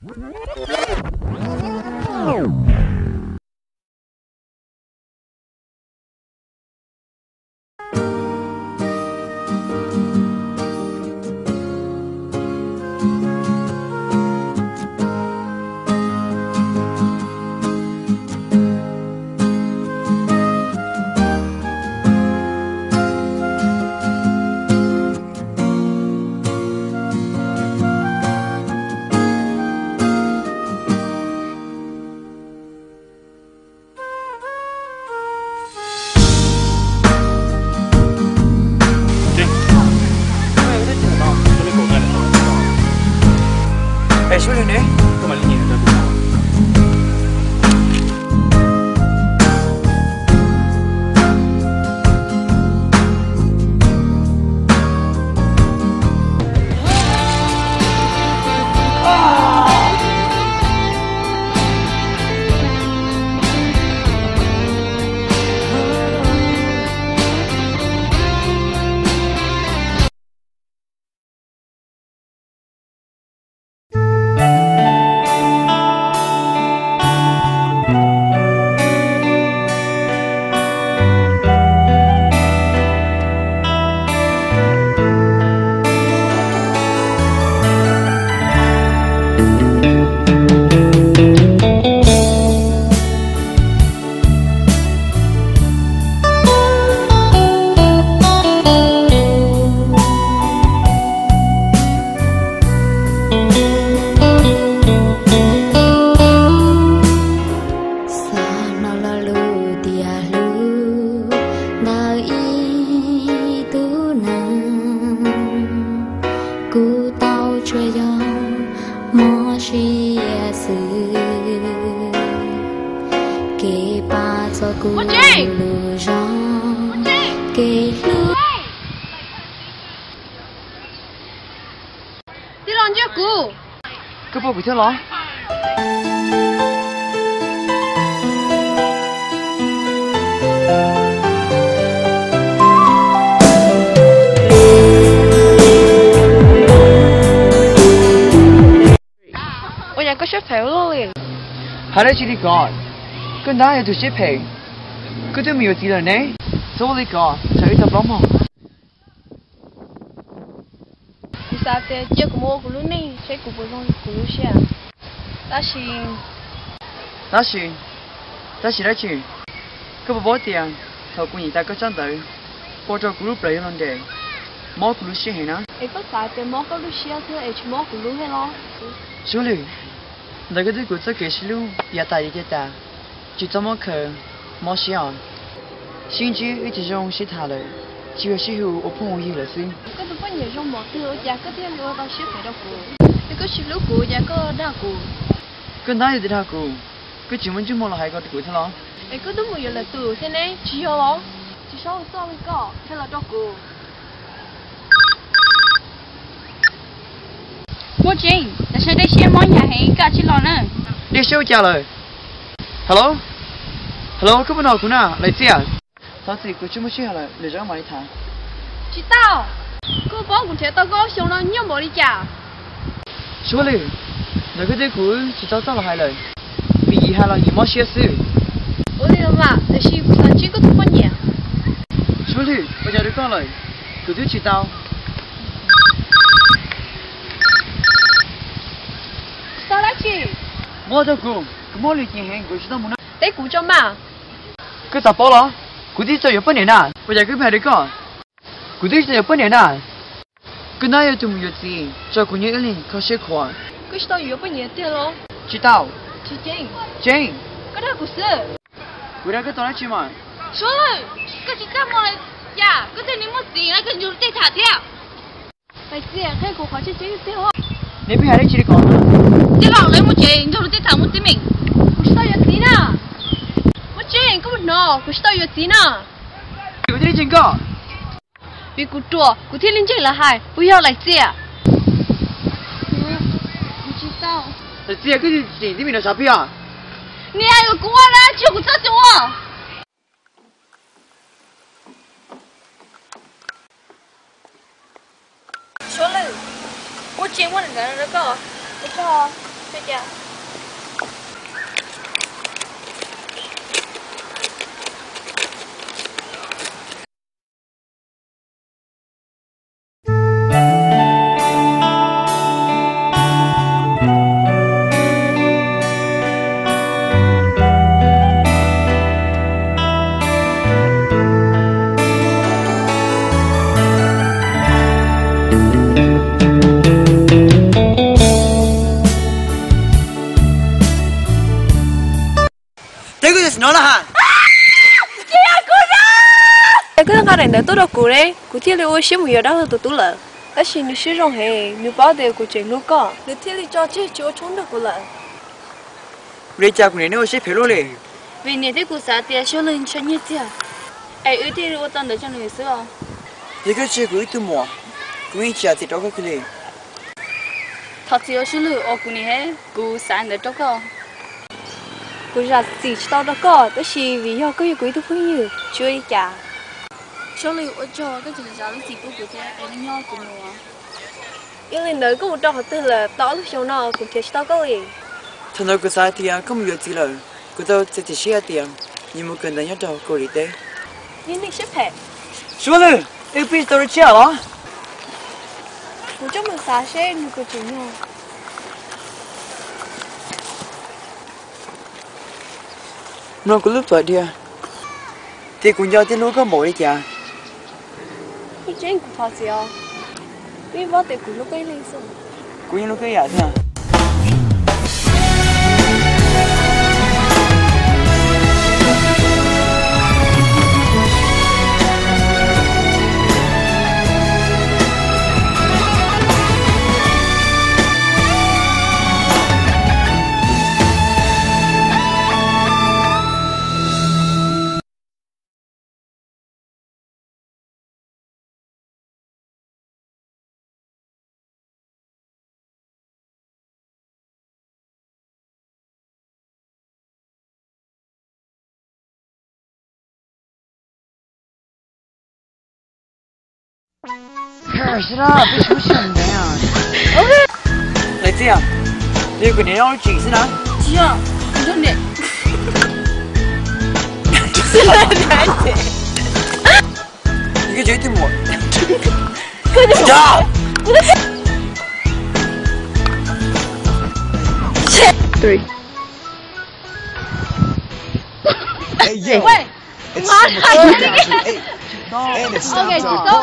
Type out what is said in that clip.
Xav hnov lo lus tias hlub ntawm ib tug neeg, kuv tau tsuas yog mob siab xwb. Kev pab txog kuv lub zog, kev hlub. Tij laug, ntsia kuv. Koj pom kuv thiab los? Ua cas koj siab phem ua luaj li? Hais dab tsi li ko? Koj ntag yog tus siab phem. Koj twb mus yuav txiv lawm ne. Txhob ua li ko, tsam wb tau plaub mog. Kuv xav tias cia kuv mus ua kuv lub neej seb kuv puas zoo kuv lub siab. Tab sis, tab sis, tab sis dab tsi? Koj puas paub tias thaum kuv nyeem tas koj tsab ntawv, ua rau kuv lub plawv yuav luag nres, mob kuv lub siab heev na. Es koj xav tias mob koj lub siab xwb es tsis mob kuv lub thiab los? Suav Lwm, ntawm koj thiab kuv txoj kev sib hlub yav tas ces cia tas, tsis txhob muab khaws mob siab os. Sib ntsib wb tsis zoo sib tham lawm, tsis yog sib hu ua phooj ua ywg lawm xwb. Koj tus poj niam zoo npaum twg ua cas koj thiaj li ua tau siab phem rau kuv? Es koj tsis hlub kuv ua cas koj dag kuv? Koj ntag yog tus dag kuv, koj tsis muaj ntsej muag los hais ko rau kuv thiab los? Es koj twb mus yuav lwm tus thiab ne, tsis yog los? Tsis txhob ua txuj li koj, qhia los rau kuv. Muaj Tseeb, tam sim no dej siab mob hnyav heev, koj tsis los na. Dej siab ua cas lawm? Hello, hello, koj puas hnov kuv na, Lais Txiaj? Thov txim, kuv tsis muaj sij hawm lawm, lwm zaus mam li tham. Tsis tau, koj paub kuv nrhiav tau koj ob xyoos no nyob npaum li cas? Suav Lwm, ntawm koj thiab kuv tsis tau txoj los hais lawm, vim yim hais los yim mob siab xwb. Ua li los mas, tiam sis kuv xav ntsib koj tus poj niam. Suav Lwm, ua cas rau koj lawm? Kuv twb tsis tau. Tsis tau dab tsi. Muab rau kuv, kuv mob lwm ceem heev, kuv tsis tau mus na. Teb kuv tso mas. Koj xav paub los? Kuv twb tsis tau yuav poj niam na. Ua cas koj pheej hais li ko? Kuv twb tsis tau yuav poj niam na. Koj ntag yog tus mus yuav txiv, tso kuv nyob ib leeg kho siab khuav. Koj tsis tau yuav poj niam tiag los? Tsis tau. Tsis tseeb. Tseeb. Koj dag kuv xwb. Kuv dag koj tau dab tsi mas? Suav Lwm, koj tsis txaj muag li cas, koj thiaj li muaj txiv na, koj nrog luag tej tham thiab. Lais Txiaj, qhia kuv qhov tseeb tseeb tiag. Nej pheej hais dab tsi li ko? Tij laug, lawv muaj tsev nrog luag tej tham muaj teeb meem. Kuv tsis tau yuav txiv na. Muaj tseeb, koj puas hnov, kuv tsis tau yuav txiv na. Kuv thiaj li ntseeg koj. Vim kuv ruam kuv thiaj li ntseeg lawv hais, puas yog Lais Txiaj? Lais Txiaj, koj tsis tsim teeb meem no sav plig os. Niam, yog kuv ua na, tsis yog kuv txhob txwm ua. Suav Lwm, Muaj Tseeb muab nws ntawv rau koj, ua tsaug. Ces koj nqa daim ntawv tuaj rau kuv ne, kuv thiaj li ua siab mus yos dab laug tus tub lawm. Tab sis nws siab zoo heev, nws paub tias kuv tseem hlub koj, nws thiaj li tso tseg tsis ua tshoob nrog kuv lawm. Vim li cas kuv niam nej ua siab phem luaj li? Vim niam thiab kuv xav tias Suab Lwg ntshai nyiaj txiag, es wb thiaj li ua tau ntawd rau nws xwb os. Yog koj tsis yog kuv ib tug muam, kuv yeej tsis zam txim rau koj kiag li. Thov txim rau Suab Lwg os, kuv niam thiab kuv xav ntawd rau koj. Kuv zam txim tsis tau rau koj, tab sis vim yog koj yog kuv ib tug phooj ywg, tsis ua li cas. Suab Lwg, ua tsaug koj tseem zam lub txim pub kuv thiab es nyob kuv mus. Yog li ntawd koj mus rau qhov twg lawm? Tau ob lub xyoo no kuv nrhiav tsis tau koj li. Thaum ntawd kuv xav tias koj mus yuav txiv lawm, kuv tau txiav txim siab hais tias yuav mus kawm ntawv nyob rau Kaus Lim teb. Yog nej siab phem. Suab Lwg, wb pib tau lub tsiab los? Kuv coj mus xav seb nws puas tseem yog. Mloog kuv lub tuam dhia, tias kuv nco thiab hlub koj npaum li cas. Ib tseeb kuv thov txim os, kuv yeej paub tias kuv hlub koj ib leeg xwb. Kuv yeej hlub koj ib yam thiab. Lawv txiv, yog kuv niam nyob lub tsev xwb na. Tsis yog, kuv nrog niam. Koj cov ib tug muam. Three. Hey, yo. Wait. It's summertime. Hey, and it's summertime.